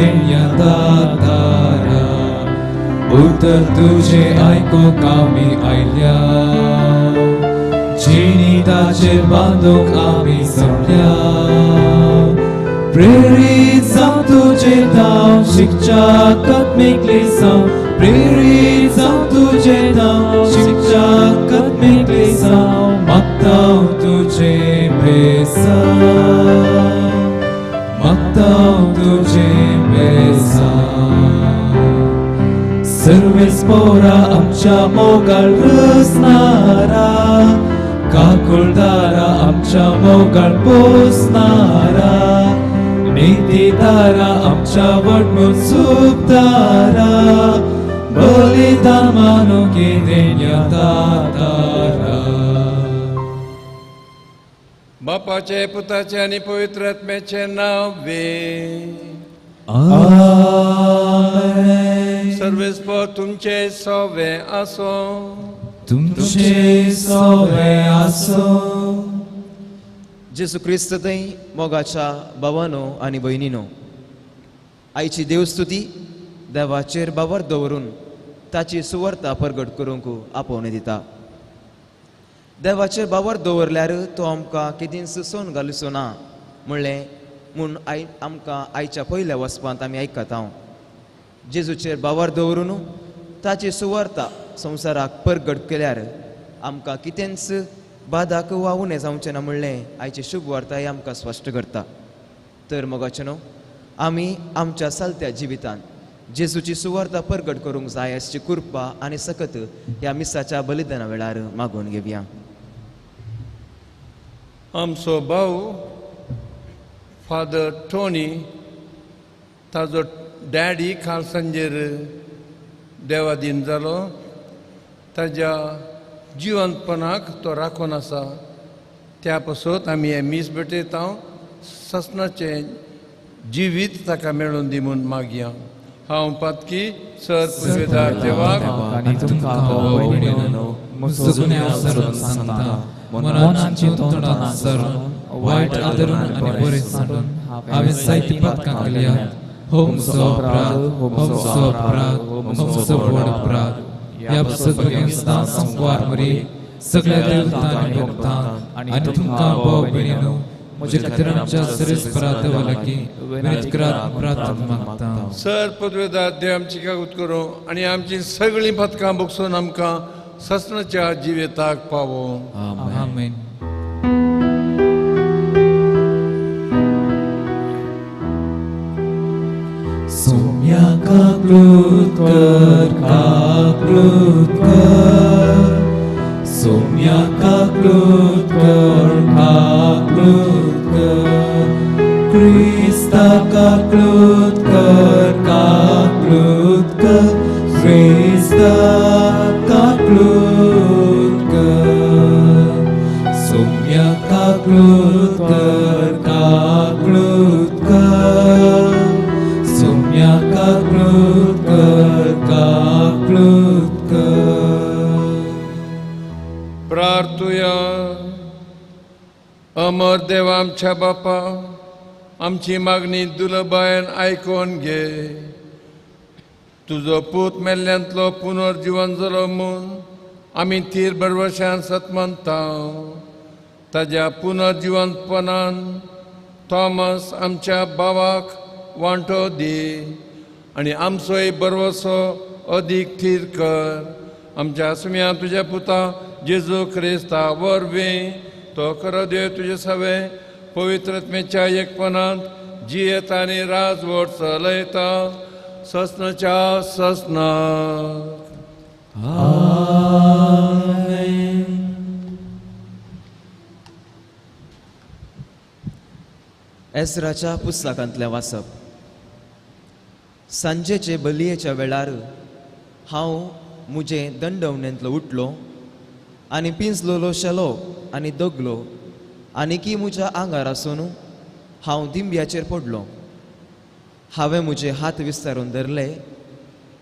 देण्या दातारा उतर तुझे आयकूंक आमी आयल्या जिणी ताचेर बांदूंक आमी जमल्या प्रेरीत जावं तुजें नांव शिकच्याक आत्मीक जावं प्रेरीत जावं तुजें नांव शिकच्याक आत्मीक जावं मागता तुजें बेसांव मागता तुजें बेसांव सर्वेस पोरा आमच्या मोगाळ रचणारा काकुळदारा आमच्या मोगाळ पोसणारा नितीदारा आमच्या वटमून सुखदारा बलिदान मानूंक देण्या दातारा. बापाचे पुताचे आनी पवित्र आत्म्याचे नांव वे. आमेन. सर्वेस्पर तुमचे सवे आसो. तुमचे सवे आसो. जेजू क्रिस्त थंय मोगाच्या भावानो आनी भयणीनो, आयची देवस्तुती देवाचेर बावर दवरून ताची सुवार्ता परगट करूंक आपोवणें दिता. देवाचेर बावर दवरल्यार तो आमकां केदींच सोन घालचो ना म्हणलें म्हूण I आमकां आयच्या पयल्या वचपांत आमी आयकता. जेजूचेर बावर दवरून ताची सुवार्ता संवसाराक परगट केल्यार आमकां कितेंच बादाक वा उणें जावचें ना म्हणलें आयची शुभ वार्ता ही आमकां स्पश्ट करता. तर मोगाचें न्हू, आमी आमच्या चलत्या जिवितांत जेजूची सुवार्ता परगट करूंक जाय आसची कृपा आनी सकत ह्या मिसाच्या बलिदाना वेळार मागून घेवया. आमचो भाव फादर टोनी ताजो डॅडी काल सांजेर देवादीन जालो. ताज्या जिवंतपणाक तो राखून आसा. त्या पासत आमी हें मीस भेटयता. ससनाचें जिवीत ताका मेळून दी म्हूण मागया. हांव पातकी सर पुजवेदार देवाक आनी तुमकां भाव भयणींनो म्हजो गुन्यांव सरून सांगता मनान चिंतनान सरून वायट आदरून आनी बरें सांडून हांवें जायतीं पातकां केल्यात. हो म्हजो अपराध, हो म्हजो अपराध, हो म्हजो व्हड अपराध. ह्या सगळ्या संकवार मरी सगळ्या देवतां आनी भक्तांक आनी तुमकां भाव भयणींनो म्हज्या खातीर आमच्या सर्वेस्परा देवा लागीं विनंती करात प्रार्थना मागता. सर पदवेदार देव आमची कागूत करूं आनी आमची सगळीं पथकां बगसून आमकां ससनाच्या जिविताक पावो. आमेन. सोम्या काकूत कर, काकूत कर, सोम्या काकूत कर, काकूत कर, क्रिस्ता काकूत कर, काकूत कर, क्रिस्ता काकूत कर, सोम्या काकूत कर, काकूत कर, सोम्या काकूत कर, काकूत कर. प्रार्थुया. अमर देवा आमच्या बापा, आमची मागणी दुलबायन आयकून घे. तुजो पूत मेल्ल्यांतलो पुनर्जिवन जालो म्हूण आमी थीर भरवशान सतमनता. ताज्या पुनर्जिवनपणान थॉमस आमच्या भावाक वांटो दी आनी आमचोय भरवसो अदीक थीर कर. आमच्या आसम्या तुज्या पुता जेजू क्रिस्ता वरवीं तो खरो देव तुजे सवे पवित्रत्मेच्या एकपणांत जियेता आनी राजवट चलयता ससनाच्या ससनाक. आमेन. एसराच्या पुस्तकांतलें वाचप. सांजेचे बलयेच्या वेळार हांव म्हजे दंडवणेंतलो उठलो आनी पिंजलोलो शेलो आनी दगलो आनीकी म्हज्या आंगार आसून हांव दिंब्याचेर पडलो. हांवें म्हजे हात विस्तारून धरले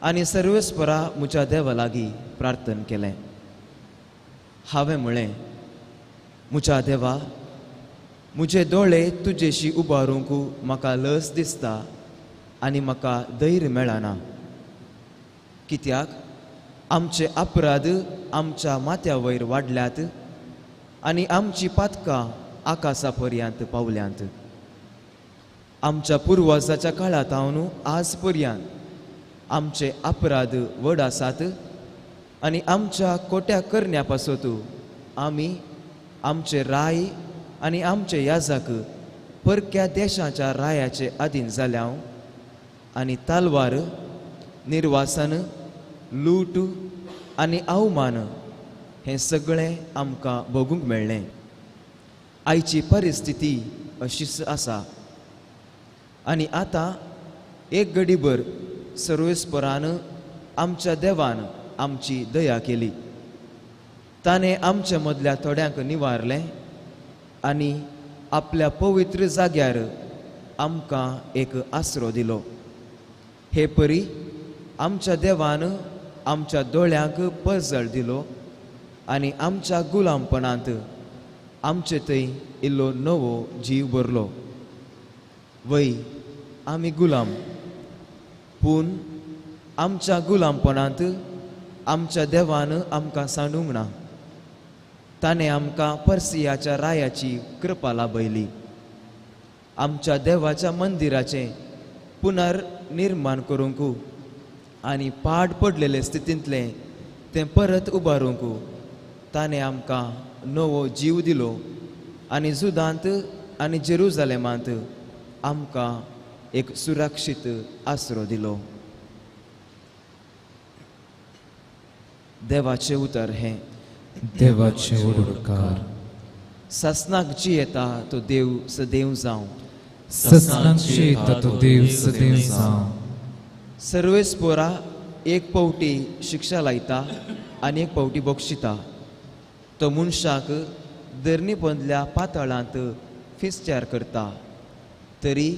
आनी सर्वेस्परा म्हज्या देवा लागीं प्रार्थन केलें. हांवें म्हळें, म्हज्या देवा, म्हजे दोळे तुजेशी उबारूंक म्हाका लस दिसता आनी म्हाका धैर्य मेळना. कित्याक आमचे अपराध आमच्या माथ्या वयर वाडल्यात आनी आमची पातकां आकाशा पर्यंत पावल्यांत. आमच्या पुर्वजाच्या काळांत हांव आज पर्यंत आमचे अपराध व्हड आसात आनी आमच्या कोट्या करण्या पासत आमी आमचे राय आनी आमचे याजक परक्या देशाच्या रायाचे अधीन जाल्या आनी तलवार, निर्वासन, लूट आनी अवमान हें सगळें आमकां भोगूंक मेळ्ळें. आयची परिस्थिती अशीच आसा आनी आतां एक घडीभर सर्वेस्परान आमच्या देवान आमची दया केली. ताणें आमच्या मदल्या थोड्यांक निवारलें आनी आपल्या पवित्र जाग्यार आमकां एक आसरो दिलो. हे परी आमच्या देवान आमच्या दोळ्यांक पजळ दिलो आनी आमच्या गुलामपणांत आमचे थंय इल्लो नवो जीव भरलो. वय आमी गुलाम, पूण आमच्या गुलामपणांत आमच्या देवान आमकां सांडूंक ना. ताणें आमकां पर्सियाच्या रायाची कृपा लाभयली. आमच्या देवाच्या मंदिराचें पुनर्निर्माण करूंक आनी पाड पडलेले स्थितींतलें तें परत उबारूंक ताणें आमकां नवो जीव दिलो आनी जुदांत आनी जेरुजालेमांत आमकां एक सुरक्षीत आसरो दिलो. देवाचें उतर हें. देवाचे उपकार. सासनाक जियेता तो देव सदैव जावं. सासनाक जियेता तो देव सदैव जावं. सर्वेस्पोरा एक पावटी शिक्षा लायता आनी एक पावटी बक्षिता. तो मनशाक धरणी पोंदल्या पातळांत फिस्चार करता, तरी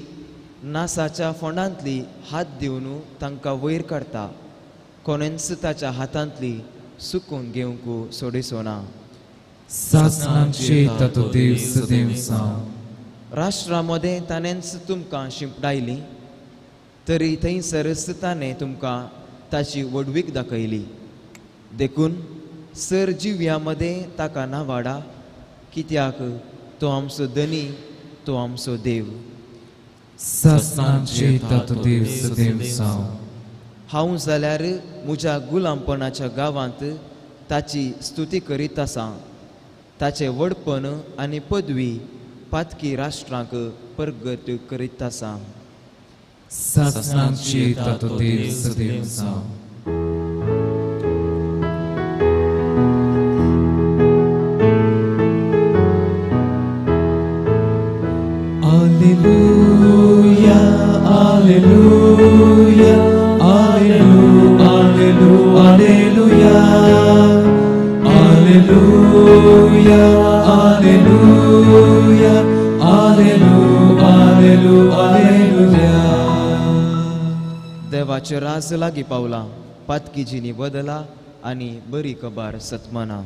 नासाच्या फोंडांतली हात दिवन तांकां वयर काडटा. कोणेंच ताच्या हातांतली सुकून घेवंक सोडिसो ना. सासनाक जियेता तो देव सदैव जावं. राष्ट्रा मदें ताणेंच तुमकां शिंपडायली, तरी थंयसरच ताणें तुमकां ताची व्हडवीक दाखयली. देखून सर जिव्या मदें ताका नावाडा, कित्याक तो आमचो धनी, तो आमचो देव. सासनाक जियेता तो देव सदैव जावं. हांव जाल्यार म्हज्या गुलामपणाच्या गांवांत ताची स्तुती करीत आसा. ताचें व्हडपण आनी पदवी पातकी राष्ट्रांक परगट करीत आसा. सासनाक जियेता तो देव सदैव जावं. Alleluia, alleluia, alleluia, alleluia, alleluia, alleluia. देवाचे राज लागीं पावलां, पातकी जिणी बदला आनी बरी खबर सतमना.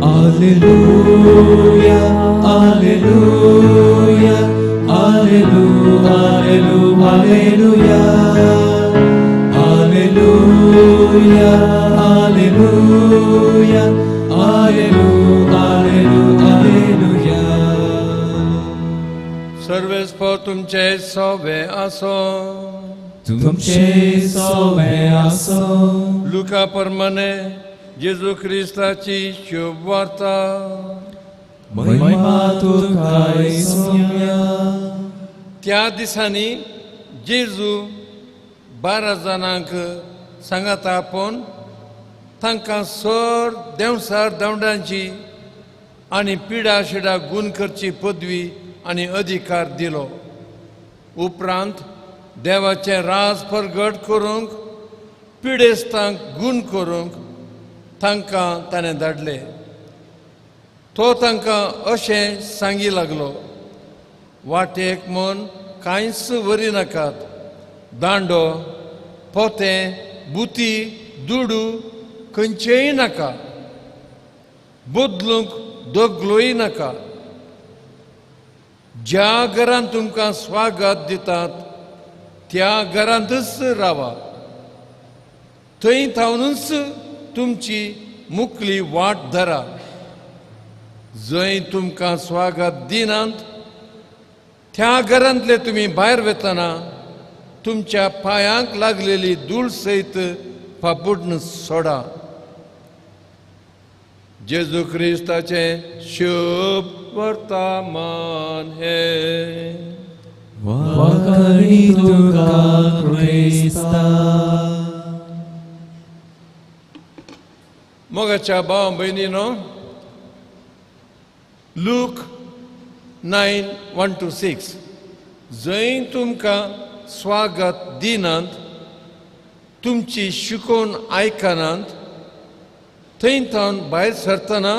Alleluia, alleluia, alleluia, alleluia, alleluia, alleluia, alleluia. सर्वेस्पोर तुमचे सोवे आसो. तुमचे सोवे आसो. लुका परमाने जेजू क्रिस्ताची शुभ वार्ता. महिमा तुका सोम्या. त्या दिसांनी जेजू 12 जाणांक सांगाता आपोवन तांकां सर देंवसार दवडांची आनी पिडा शिडा गूण करची पदवी आनी अधिकार दिलो. उपरांत देवाचें राज परगट करूंक पिडेस्तांक गूण करूंक तांकां ताणें धाडले. तो तांकां अशें सांगी लागलो, वाटेक म्हूण कांयच व्हरी नाकात, दांडो, पोतें, बुती, दुडू खंयचेय नाका, बदलूंक दगलोय नाका. ज्या घरान तुमकां स्वागत दितात त्या घरांतच रावा, थंय थावनूच तुमची मुकली वाट धरा. जंय तुमकां स्वागत दिनात त्या घरांतले तुमी भायर वतना तुमच्या पांयांक लागलेली धूळ सयत फापुडून सोडा. जेजू क्रिस्ताचें शुभ वर्तमान हें. वाखाणी तुका क्रिस्ता. मोगाच्या भाव भयणीनो, लूक 9:1-6 जंय तुमकां स्वागत दिनात, तुमची शिकोवन आयकनात, थंय थावन भायर सरतना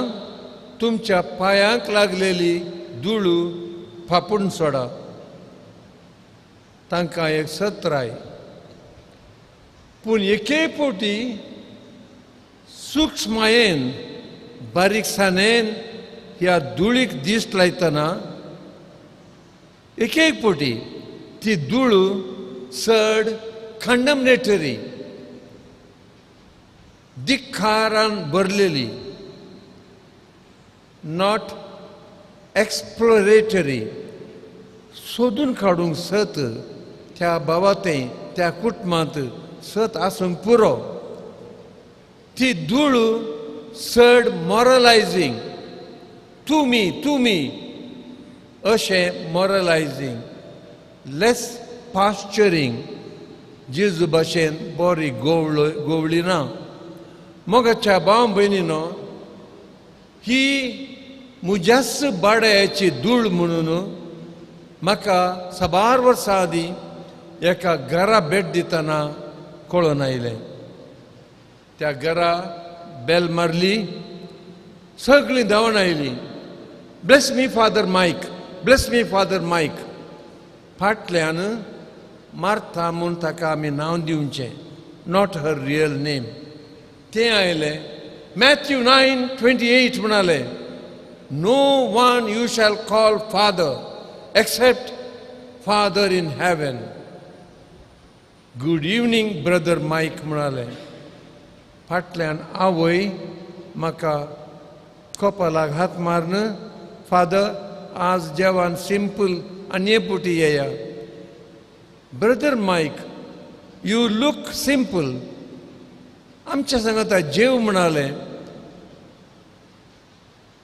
तुमच्या पांयांक लागलेली धुळू फापून सोडा. तांकां एक सत्राय, पूण एके फावटी सूक्ष्मायेन बारीकसाणेन ह्या धुळीक दिश्ट लायतना एक एक फावटी ती धूळ चड कंडमनेटरी, धिक्कारान भरलेली, not exploratory, सोदून काडूंक सत त्या बाबातें त्या कुटुंबांत सत आसूंक पुरो. ती धूळ चड मॉरलायझींग, तुमी तुमी अशें मॉरलायझींग, लेस पाश्चरींग. जेजू भाशेन बरी गोवळी ना. मोगाच्या भाव भयणीनो, ही म्हज्याच बाडायाची धूळ म्हणून म्हाका साबार वर्सां आदीं एका घरा भेट दितना कळोन आयलें. त्या घरा बेल मारली, सगळीं धांवन आयलीं. Bless me Father Mike, bless me Father Mike. फाटल्यान मार्था म्हूण ताका आमी नांव दिवचें, not her real name. तें आयलें, Matthew 9:28 म्हणालें, no one you shall call father except Father in heaven. Good evening brother Mike म्हणालें. फाटल्यान आवय म्हाका कपालाक हात मारून, फादर आज जेवण सिंपल आनी पुटी येया. Brother Mike you look simple, आमच्या सांगता जेव म्हणालें.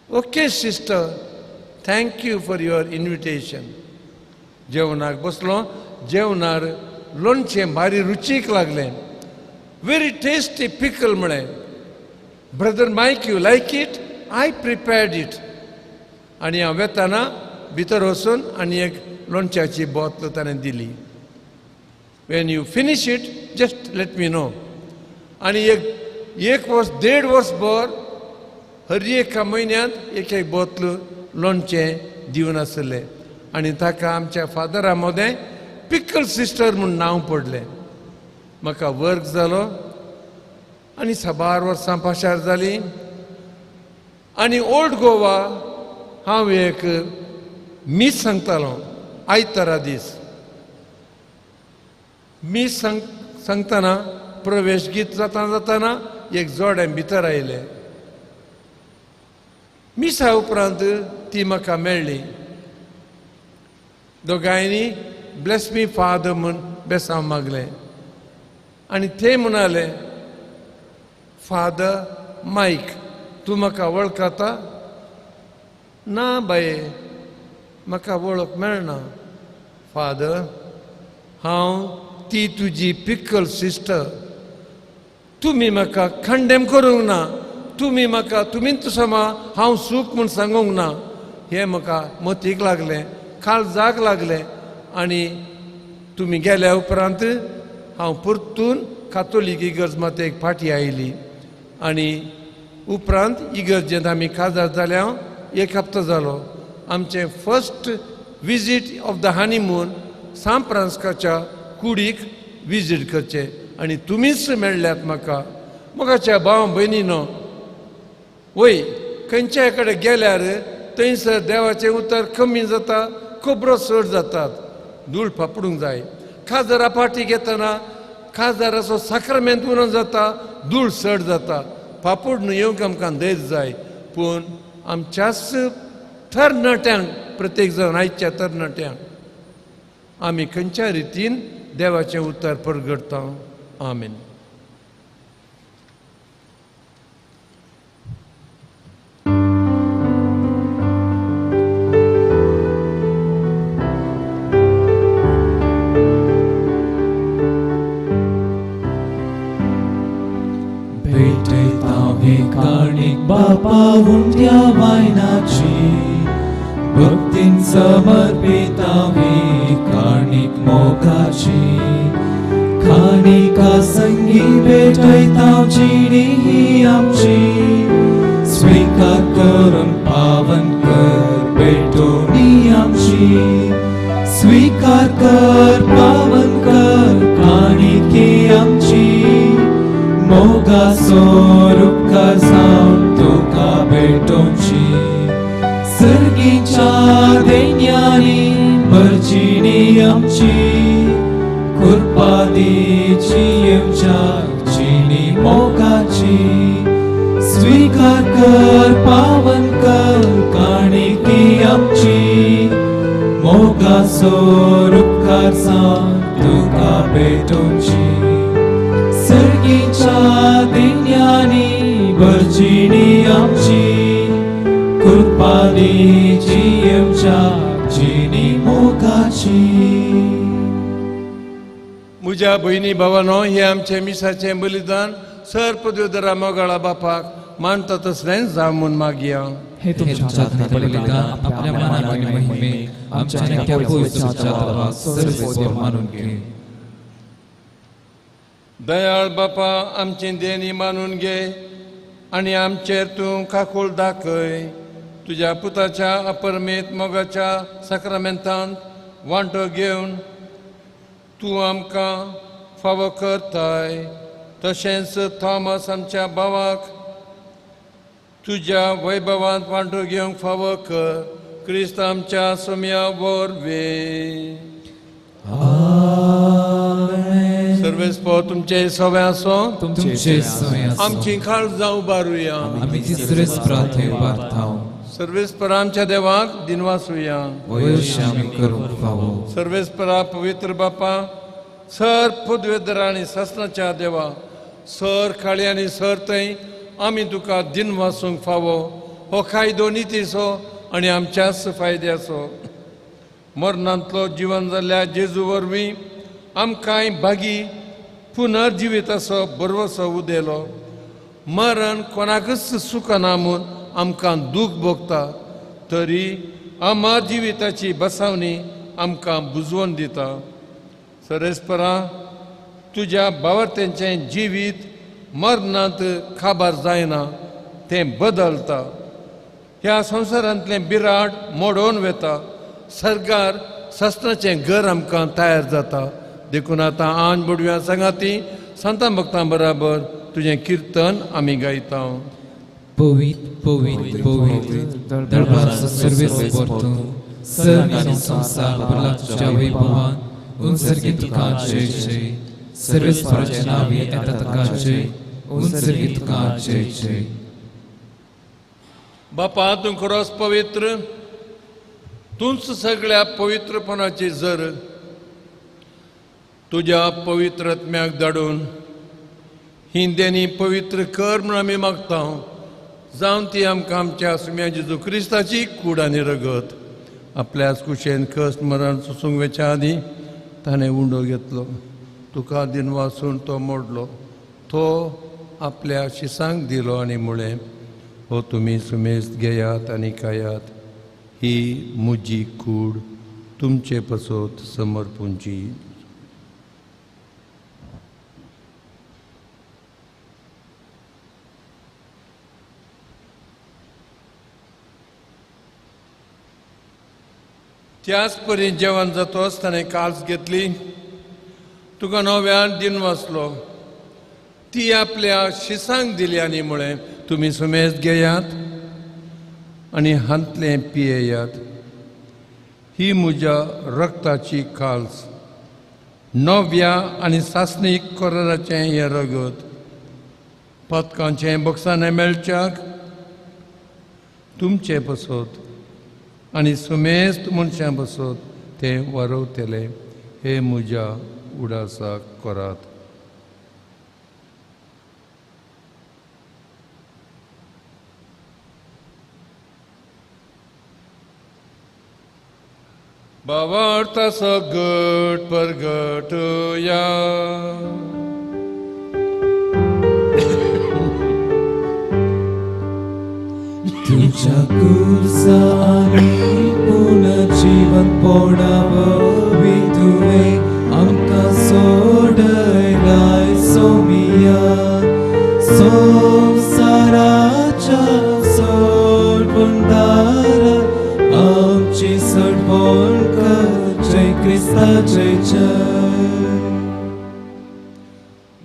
Okay sister, thank you for your invitation. जेवणाक बसलो, जेवणार लोणचें भारी रुचीक लागलें, व्हेरी टेस्टी पिकल म्हळें. Brother Mike you like it, I prepared it. आनी हांव वेताना भितर वचून आनी एक लोणच्याची बोतल ताणें दिली. When you finish it just let me know. आनी एक एक वर्स देड वर्स भर हर एका म्हयन्यांत एक एक बोतल लोणचें दिवन आसलें. आनी ताका आमच्या फादरा मदें पिकल सिस्टर म्हूण नांव पडलें. म्हाका वर्क जालो आनी साबार वर्सां पाशार जालीं. आनी ओल्ड गोवा हांव एक मीस सांगतालो आयतारा दीस. मीस सांगतना प्रवेश गीत जाता जातना एक जोडें भितर आयलें. मिसा उपरांत ती म्हाका मेळ्ळी. दोगांयनी ब्लेस मी फादर म्हूण बेसांव मागलें आनी ते म्हणाले, फादर मायक तूं म्हाका वळखता? ना बाये, म्हाका वळख मेळना. फादर हांव ती तुजी पिकल सिस्टर, तुमी म्हाका कंडेम करूंक ना, तुमी म्हाका तुमीच समा हांव सूख म्हूण सांगूंक ना. हें म्हाका मतीक लागलें, काळजाक लागलें. आनी तुमी गेल्या उपरांत हांव परतून कातोलीक इगर्ज मातेक फाटी आयली. आनी उपरांत इगर्जेंत आमी काजार जाल्या एक हप्तो जालो. आमचें first visit of the honeymoon सांत फ्रांस्काच्या कुडीक विजीट करचें आनी तुमीच मेळ्ळ्यात म्हाका. मोगाच्या भाव भयणीनो, वय खंयच्याय कडेन गेल्यार थंयसर देवाचें उतर कमी जाता, खबरो चड जातात. धूळ फापडूंक जाय. काजारा पाटी घेतना काजाराचो साक्रामेंत उणो जाता, धूळ चड जाता. पापूड न्हू येवंक आमकां धैर्य जाय, पूण आमच्याच तरणाट्यांक, प्रत्येक जाण आयच्या तरणाट्यांक आमी खंयच्या रितीन देवाचें उतर परगटता. आमेन. बापा हुंड्या वायनाची भक्तीन समर्पितावी काणीक मोगाची खाणिका संगी भेटयता जिणी ही आमची स्वीकार करून पावन कर भेटोणी आमची स्वीकार कर पावन कर काणिके आमची मोगाचो उपकार जावन तुका भेटोवची सर्गीच्या देण्यांनी भरजिणी आमची कृपा दिची येवच्या जिणी मोगाची स्वीकार कर पावन कर काणिकी आमची मोगाचो उपकार जावन तुका भेटोवची सर्गीच्या देण्यांनी भरजिणी आमची कृपा दिची येवच्या जिणी मोगाची. म्हज्या भयणी भावानो, हे आमचें मिसाचें बलिदान सर पदव्युधरा मोगाळा बापाक मानता तसलें जावं म्हूण मागया. हे तुमच्या बलिदान आपल्या मानाक आनी महिमेक आमच्या आनी पवित्र सर्वेस्पर मानून घे. दयाळ बापा, आमची देणी मानून घे आनी आमचेर तूं काकूळ दाखय. तुज्या पुताच्या अपरमेत मोगाच्या साक्रामेंतांत वांटो घेवन तूं आमकां फावो करताय. तशेंच थॉमस आमच्या भावाक तुज्या वैभवांत वांटो घेवंक फावो कर. क्रिस्त आमच्या सोम्या वरवीं. सर्वेस्पर तुमचे सवे आसो, तुमचे सवे आसो. आमची काळजां उबारुया, आमी तिसरेच प्रार्थने उबारता. सर्वेस्पर आमच्या देवाक दिनवासुया, वयशी आमी करूंक फावो. सर्वेस्परा पवित्र बापा, सर पदवेदर आनी सासणाच्या देवा, सर काळी आनी सर थंय आमी तुका दिनवासूंक फावो. हो कायदो नितीचो आनी आमच्याच फायद्याचो. मरणांतलो जिवन जाल्ल्या जेजू वरवीं आमकांय भागी पुनर्जिविताचो बरवसो उदेलो. मरण कोणाकच सुखना म्हूण आमकां दूख भोगता, तरी आमा जिविताची बसावणी आमकां बुजवण दिता. सरेस्परा, तुज्या भावार्थ्यांचें जिवीत मरणांत काबार जायना, तें बदलता. ह्या संवसारांतलें बिराड मोडोवन वेता, सरकार सासणाचें घर आमकां तयार जाता. देखून आतां आन बुडव्या सांगाती संतां भक्तां बराबर तुजें किर्तन आमी गायता. पवित्र पवित्र पवित्र दरबार सर्वेस्पर तूं, सर्ग आनी संवसार भरला तुज्या वैभवान. उंसर्गी तुका जय जय, सर्वेस्पराच्या नांवी येता ताका जय, उंसर्गी तुका जय जय. बापा, तूं खरोच पवित्र, तूंच सगळ्या पवित्रपणाची जर. तुज्या पवित्र आत्म्याक धाडून ही देणी पवित्र कर म्हूण आमी मागता. जावन ती आमकां आमच्या सुम्या जेजू क्रिस्ताची कूड आनी रगत आपल्याच कुशेन कस मरण सोसूंक वेच्या आदीं ताणें उंडो घेतलो, तुका दिनवासून तो मोडलो, तो आपल्या शिसांक दिलो आनी म्हळें, हो तुमी सुमेस्त घेयात आनी खायात, ही म्हजी कूड तुमचे पसत समर्पूंची. त्याच परी जेवण जातोच ताणें काल्स घेतली, तुका नव्यान दिन वाचलो, ती आपल्या शिसांक दिली आनी म्हळें, तुमी सुमेज घेयात आनी हांतलें पियेयात, ही म्हज्या रक्ताची काल्स, नव्या आनी सासणीक कराराचें हें रगत पदकांचें बक्षाणें मेळच्याक तुमचें पसत आनी सुमेस्त मनशां पसत तें वारवतले. हे म्हज्या उडासाक करात. भावार्थाचो गट परगटया. तुझ्या कुर्सा आनी पुनर्जीवन पोडाववी तुवें आमकां सोडयलाय सोमिया. संवसाराच्या सोडवणदारा आमची सोडवण कर. जय क्रिस्ता जय जय.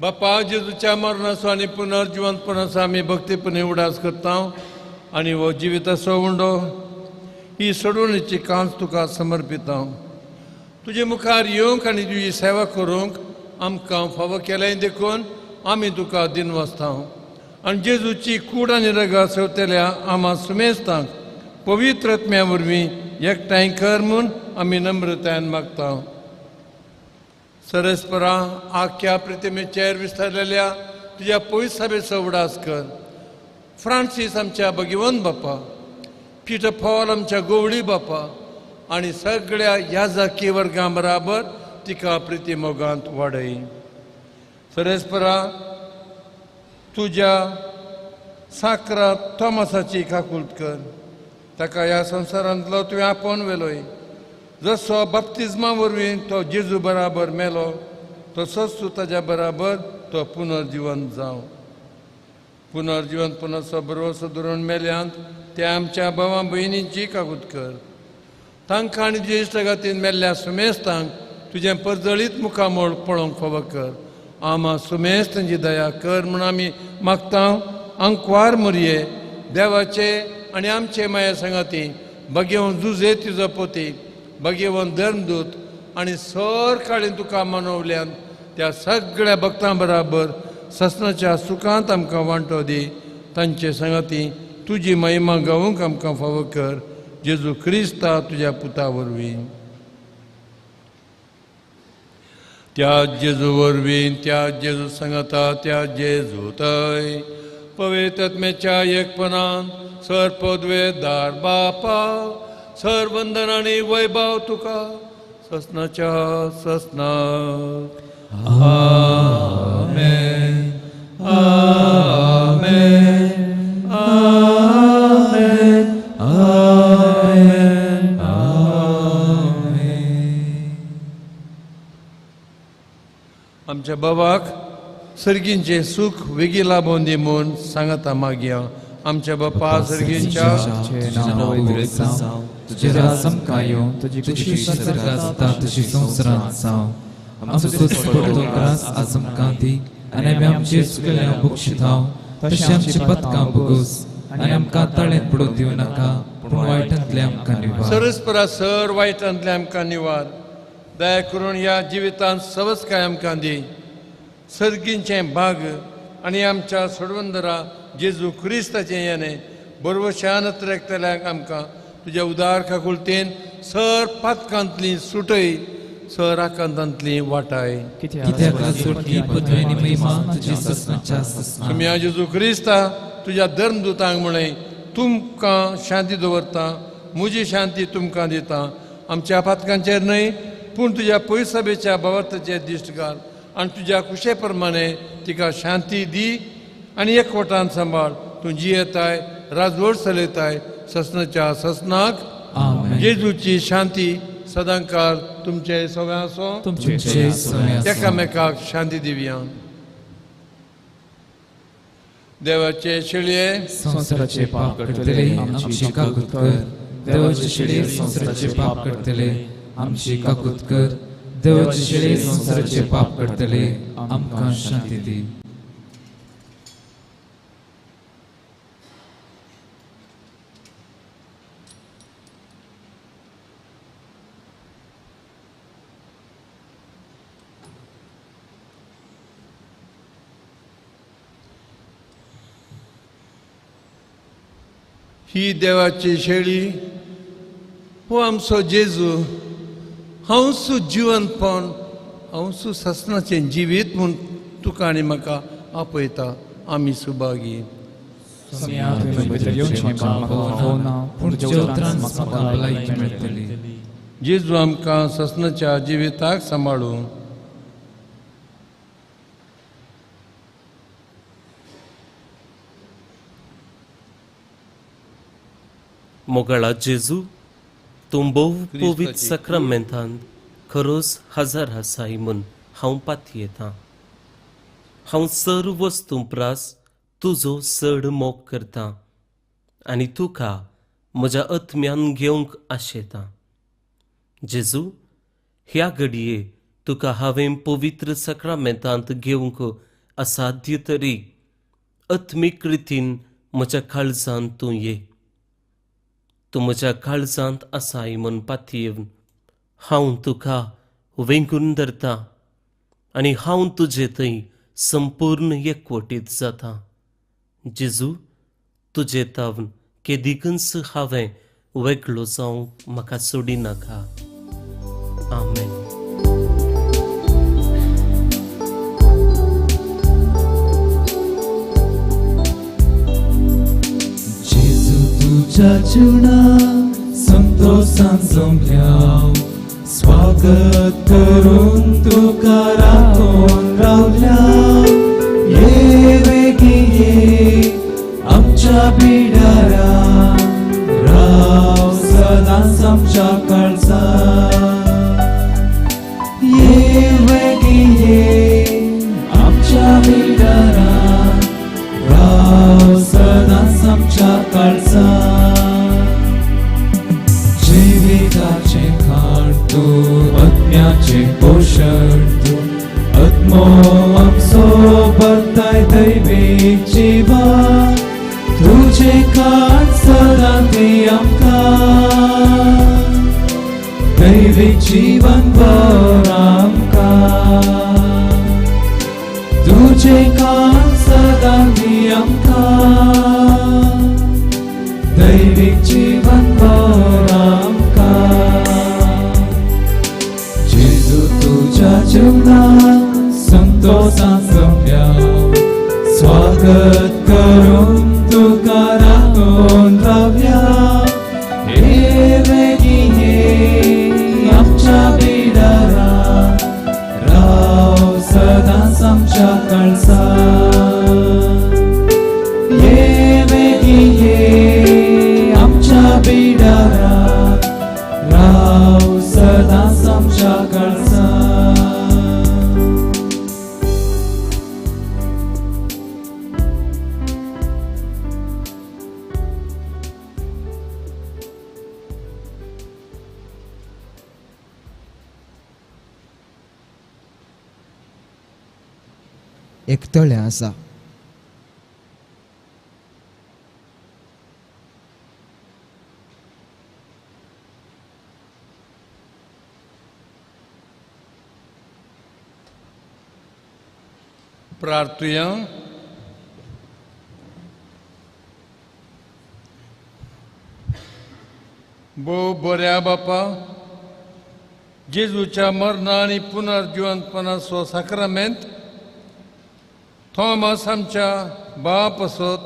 बापा जेजूच्या मरणाचो आनी पुनर्जिवंतपणाचो आमी भक्तीपणी उडास करता आनी हो जिविताचो उंडो ही सोडवणीची कांच तुका समर्पिता. तुजे मुखार येवंक आनी तुजी सेवा करूंक आमकां फावो केलें देखून आमी तुका दिनवासता. आनी जेजूची कूड आनी रगत सेवतल्या आमा सुमेस्तांक पवित्र आत्म्या वरवीं एकठांय कर म्हूण आमी नम्रतायेन मागता. सरस्परा आख्या प्रतिमेचेर विस्तारलेल्या तुज्या पयसाबेचो उडास कर. फ्रांसीस आमच्या भगिवन बापा, पिटर पॉल आमच्या गोवळी बापा आनी सगळ्या याजकी वर्गां बराबर तिका प्रिती मोगांत वाडय. सरस्परा तुज्या साकरा थॉमसाची काकूत कर. ताका ह्या संवसारांतलो तुवें आपोवन व्हेलोय. जसो बाप्तिज्मा वरवीं तो जेजू बराबर मेलो तसोच तूं ताज्या बराबर तो पुनर्जिवंत जावं. पुनर्जिवंतपणाचो भरवसो धरून मेल्यांत त्या आमच्या भावां भयणींची काकूत कर. तांकां आनी तुज्या इश्टागतीन मेल्ल्या सुमेस्तांक तुजें परजळीत मुखामळ पळोवंक फावो कर. आमा सुमेस्त तांची दया कर म्हूण आमी मागता. आंकवार मुरये देवाचे आनी आमचे माया सांगाती भगेवन जुजे तुजो पोती भगेवन धर्मदूत आनी सर काळीन तुका मनवल्यान त्या सगळ्या भक्तां बराबर ससनाच्या सुखांत आमकां वांटो दी. तांचे सांगाती तुजी महिमा गावूंक आमकां फावो कर. जेजू क्रिस्ता तुज्या पुता वरवीं. त्या जेजू वरवीं, त्या जेजू सांगाता, त्या जेजू थंय पवित्र आत्म्याच्या एकपणान सर पदवेदार बापा सर वंदन आनी वैभव तुका ससनाच्या ससनाक. आमेन आमेन आमेन आमेन आमेन. आमच्या बाबाक सर्गींचें सूख वेगीं लाबोवन दी म्हूण सांगता मागया. आमच्या बापा सर्गींच्या तुजें राज आमकां येवं, तुजी इत्सा स्वर्गांत जाता तशी संवसारांत जावं. आमचो दिसपट्टो ग्रास आज आमकां दी आनी आमी आमचे चुकल्यांक बक्षितांव तशें आमची पदकां भोगोस आनी आमकां ताळेंत पडूंक दिवं नाका पूण वायटांतलें आमकां निवार. सरस्परा सर वायटांतलें आमकां निवार. दया करून ह्या जिवितांत सवसकाय आमकां दी. सर्गींचें भाग आनी आमच्या सोडवंदरा जेजू क्रिस्ताचें येणें बरवशान अत्रेकतल्यांक आमकां तुज्या उदार काकुळतेन सर पातकांतली सुटय सर आकांतांतली वाटाय. तुमी जेजू क्रिस्ता तुज्या धर्मदूतांक म्हळें तुमकां शांती दवरता, म्हजी शांती तुमकां दिता. आमच्या पातकांचेर न्हय पूण तुज्या पयसभेच्या भावार्थाचेर दिश्ट घाल आनी तुज्या कुशे प्रमाणे तिका शांती दी आनी एकवटान सांबाळ. तूं जियेताय राजवट चलयताय ससनाच्या ससनाक. जेजूची शांती सदांकाळ तुमचे सगळ्यां आसो. एकामेकाक शांती दिवया. देवाचे शेळये संवसाराचे पाप करतले आमची काकूत कर. देवाचे शेळये संवसाराचे पाप करतले आमची काकूत कर. देवाचे शेळये संवसाराचे पाप करतले आमकां शांती दी. ही देवाची शेळी, हो आमचो जेजू, हांव सु जिवनपण, हांव सु ससनाचें जिवीत म्हूण तुका आनी म्हाका आपयता. आमी सुभागी. जेजू आमकां ससनाच्या जिविताक सांबाळूं. मोगाळा जेजू, तूं भोव पवित्र साक्रामेंतांत खरोच हजार आसाय म्हूण हांव पातयेतां. हांव सर्व वस्तूं प्रास तुजो चड मोग करतां आनी तुका म्हज्या आत्म्यान घेवंक आशेतां. जेजू, ह्या घडये तुका हांवें पवित्र साक्रामेंतांत घेवंक असाध्य तरी आत्मीक रितीन म्हज्या काळजांत तूं ये. तूं म्हज्या काळजांत आसाय म्हूण पातयेवन हांव तुका वेंगून धरता आनी हांव तुजे थंय संपूर्ण एकवटीत जाता. जेजू, तुजे तावन केदिकूच हांवें वेगळो जावंक म्हाका सोडिनाका. आमेन. जेजू तुज्या जिवनाक संतोषान जमल्या, स्वागत करून तुका राखून रावल्या. ये वेगीं ये आमच्या बिडारा, राव सदांच आमच्या काळजांत. ये वेगीं ये आमच्या बिडारा, राव सदांच आमच्या काळजांत. जिविताचें खाण तूं, आत्म्याचें पोशण तूं, आत्मो आमचो भरताय दैवीक जिवन. तुजें खाण सदां दी आमकां, दैवीक जिवन भर आमकां. तुजें खाण सदां दी आमकां, दैवीक जिवन भर आमकां. जेजू तुज्या जिवनाक संतोषान जमल्या, स्वागत करून तुका राखून रावया. ये वेगीं ये आमच्या बिडारा, राव सदांच आमच्या काळजांत. ये वेगीं ये आमच्या बिडारा, राव सदांच आमच्या काळजांत. एक तळें आसा. प्रार्थुया. भोव बऱ्या बापा, जेजूच्या मरणा आनी पुनर्जिवंतपणाचो साक्रामेंत थॉमस आमच्या बाप असत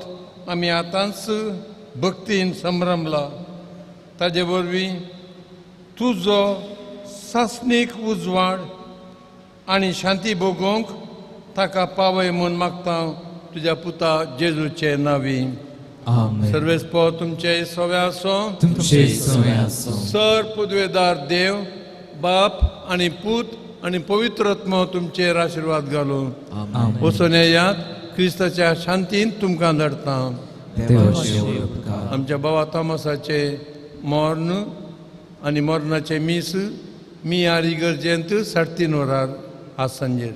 आमी आतांच भक्तीन संभ्रमला. ताजे वरवीं तुजो सासणीक उजवाड आनी शांती भोगोवंक ताका पावय म्हूण मागता तुज्या पुता जेजूचे नांवी. सर्वेस्पो तुमचे सवे आसो, तुमचे सवे आसो. सर पुदवेदार देव बाप आनी पूत आनी पवित्र आत्मो तुमचेर आशिर्वाद घालूं. वचून येयात, क्रिस्ताच्या शांतीन तुमकां धाडटा. आमच्या बाबा थॉमसाचे मर्ण आनी मरणाचे मीस मियार इगर्जेंत 3:30 वरार आज सांजेर.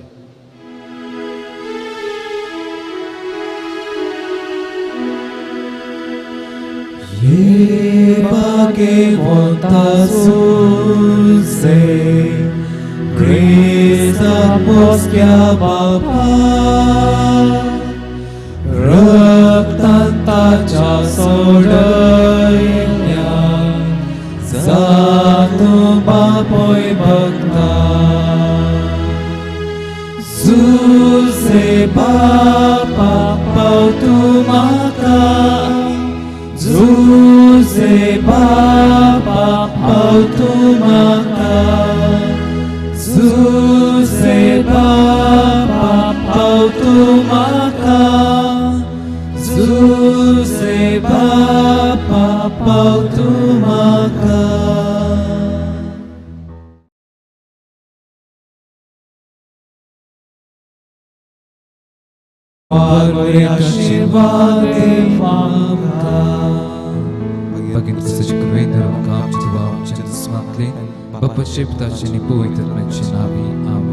ये भाग्यवंता सुसे Krista poskia Bapa रक्तांताच्या सोडल्या जुजे बापा पाव तूं म्हाका, जुजे बापा पाव तूं म्हाका, जुजे बापा पाव तूं म्हाका, जुजे बापा पाव तूं म्हाका. आशीर्वाद आमकां. भगिनी क्रिस्ताचे कृपेन आमकां आमच्या देवा आमच्या दुस्मांतले बापाचे पिताचे आनी पवित्र आत्म्याचे नांवी. आमेन.